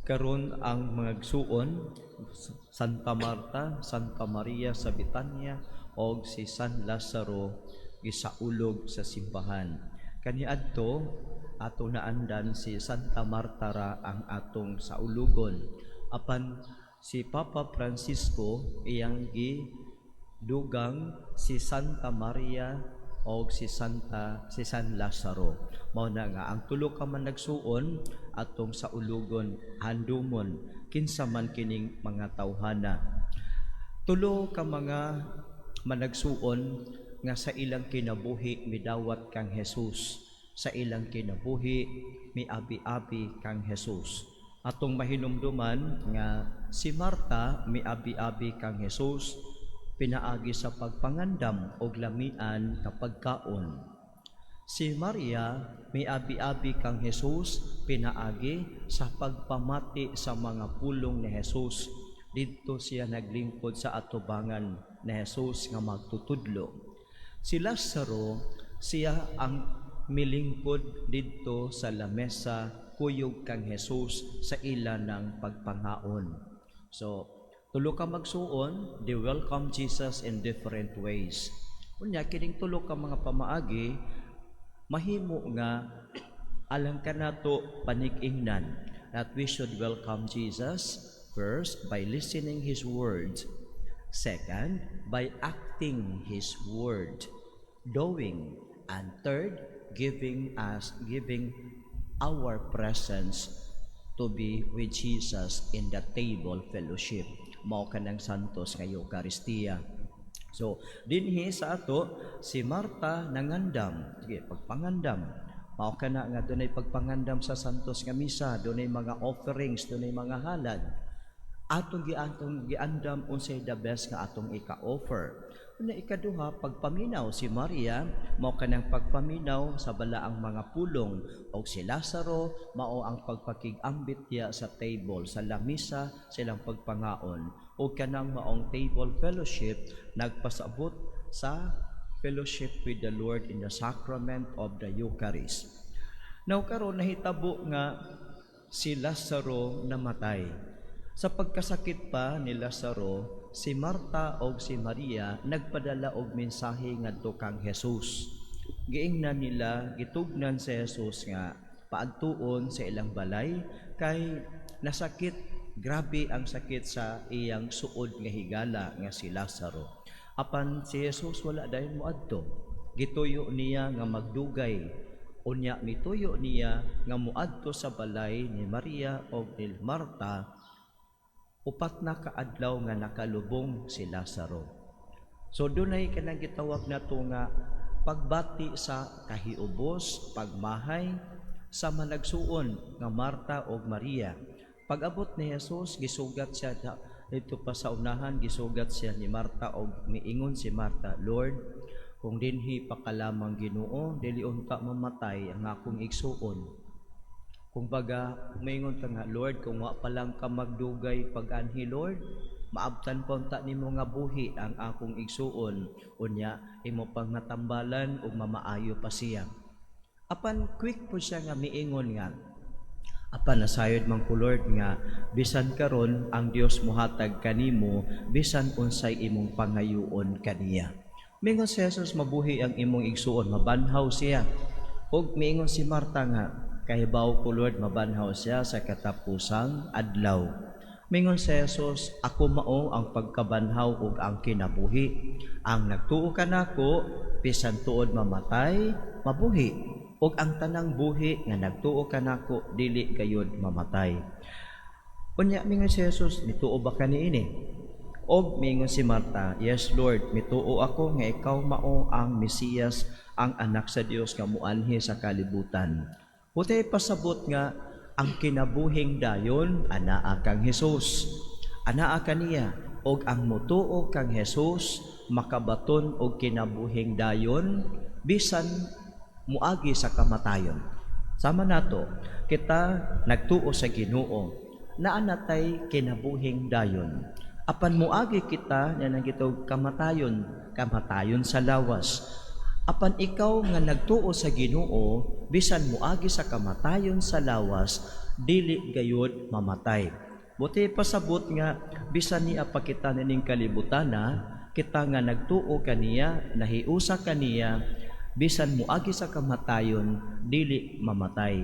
Karon ang mga igsuon, Santa Marta, Santa Maria sa Betania og si San Lazaro, gisaulog sa simbahan. Kaniadto ato naandan si Santa Marta ra ang atong saulugon. Apan si Papa Francisco, iyang gidugang si Santa Maria og si San Lazaro. Mao na nga ang tulo ka managsuon atong saulugon, handumon kinsa man kining mga tawhana. Tulo ka mga managsuon nga sa ilang kinabuhi midawat kang Jesus, sa ilang kinabuhi miabi-abi kang Jesus. Atong mahinumduman nga si Marta miabi-abi kang Jesus pinaagi sa pagpangandam og lamian nga pagkaon. Si Maria miabi-abi kang Jesus pinaagi sa pagpamati sa mga pulong ni Jesus. Didto siya naglingkod sa atubangan ni Jesus nga magtutudlo. Si Lazaro, siya ang milingkod didto sa lamesa kuyog kang Jesus sa ila ng pagpangaon. So, tulo ka magsuon, they welcome Jesus in different ways. Unya, kining tulo ka mga pamaagi mahimo nga alang kanato panig-ingnan that we should welcome Jesus, first, by listening His words, second, by acting His word, doing, and third, giving our presence to be with Jesus in the table fellowship, mao kanang Santos nga Eucharistia. So, dinhi sa ato, si Marta nangandam. Sige, pagpangandam. Mao kana nga dunay pagpangandam sa Santos nga Misa, dunay mga offerings, dunay mga halad. Atong giandam unsay the best nga atong ika-offer. Una, ikaduha, pagpaminaw. Si Maria, mao kanang pagpaminaw sa balaang mga pulong, og si Lazaro mao ang pagpakig-ambit niya sa table, sa lamisa, silang pagpangaon, og kanang maong table fellowship nagpasabot sa fellowship with the Lord in the sacrament of the Eucharist. Now karon, nahitabo nga si Lazaro namatay. Sa pagkasakit pa ni Lazaro, si Marta og si Maria nagpadala og mensahe ngadto kang Jesus. Giingnan nila, gitugnan si Jesus nga paadtuon sa ilang balay kay nasakit, grabe ang sakit sa iyang suod nga higala nga si Lazaro. Apan si Jesus wala dayon moadto. Gituyo niya nga magdugay. Unya mituyo niya nga moadto sa balay ni Maria og ni Marta. 4 na kaadlaw nga nakalubong si Lazaro. So dunay kanang gitawag nato nga pagbati sa kahiubos, pagmahay sa managsuon nga Marta ug Maria. Pag-abot ni Jesus, gisugat siya dito pa sa unahan, gisugat siya ni Marta og miingon si Marta, "Lord, kung dinhi pa ka lamang Ginoo, dili unta mamatay ang akong igsuon." Kung baga, maingon ka nga, "Lord, kung wa pa lang ka magdugay pag-anhi, Lord, maabtan pa unta nimo nga buhi ang akong igsuon. Unya, imo pang matambalan ug mamaayo pa siya." Apan quick po siya nga miingon nga, "Apan nasayod man ko, Lord, nga bisan karon ang Dios mohatag kanimo bisan unsay imong pangayuon kaniya." Mingon si Jesus, "Mabuhi ang imong igsuon, mabanhaw siya." Ug miingon si Marta nga, "Kahibaw ko, Lord, mabanhaw siya sa katapusang adlaw." Mingon si Jesus, "Ako mao ang pagkabanhaw ug ang kinabuhi. Ang nagtuo kanako, bisan tuod mamatay, mabuhi. Ug ang tanang buhi nga nagtuo kanako, dili gayud mamatay." Unya mingon si Jesus, "Mituo ba ka niini?" Og mingon si Marta, "Yes, Lord, mituo ako nga ikaw mao ang Mesiyas, ang anak sa Dios nga muanhi sa kalibutan." Putay pasabot nga ang kinabuhing dayon anaa kang Jesus. Anaa kaniya, og ang mutuo kang Jesus makabaton og kinabuhing dayon bisan muagi sa kamatayon. Sama nato, kita nagtuo sa Ginoo, naa natay kinabuhing dayon. Apan muagi kita nga nang gitawag kamatayon, kamatayon sa lawas. Apan ikaw nga nagtuo sa Ginoo, bisan moagi sa kamatayon sa lawas, dili gayud mamatay. Buot pasabot nga bisan ania pa kita nining kalibutana, kita nga nagtuo kaniya, nahiusa kaniya, bisan moagi sa kamatayon, dili mamatay.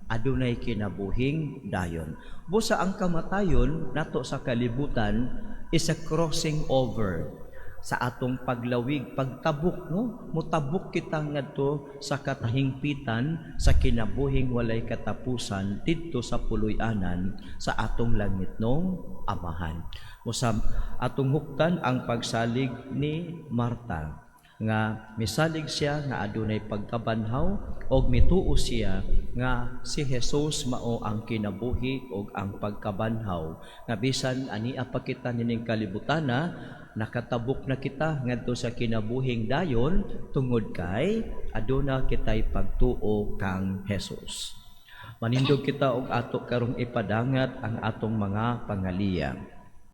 Adunay kinabuhing dayon. Busa ang kamatayon nato sa kalibutan is a crossing over sa atong paglawig, pagtabok, no? Mutabok kita ngadto sa katahingpitan sa kinabuhing walay katapusan didto sa puloy-anan sa atong langitnong Amahan. Busa atong huktan ang pagsalig ni Marta nga misalig siya nga adunay pagkabanhaw og mituo siya nga si Jesus mao ang kinabuhi og ang pagkabanhaw, nga bisan ania pa kita nining kalibutana, nakatabok na kita ngadto sa kinabuhing dayon tungod kay aduna kitay pagtuo kang Jesus. Manindog kita og ato karong ipadangat ang atong mga pangaliya.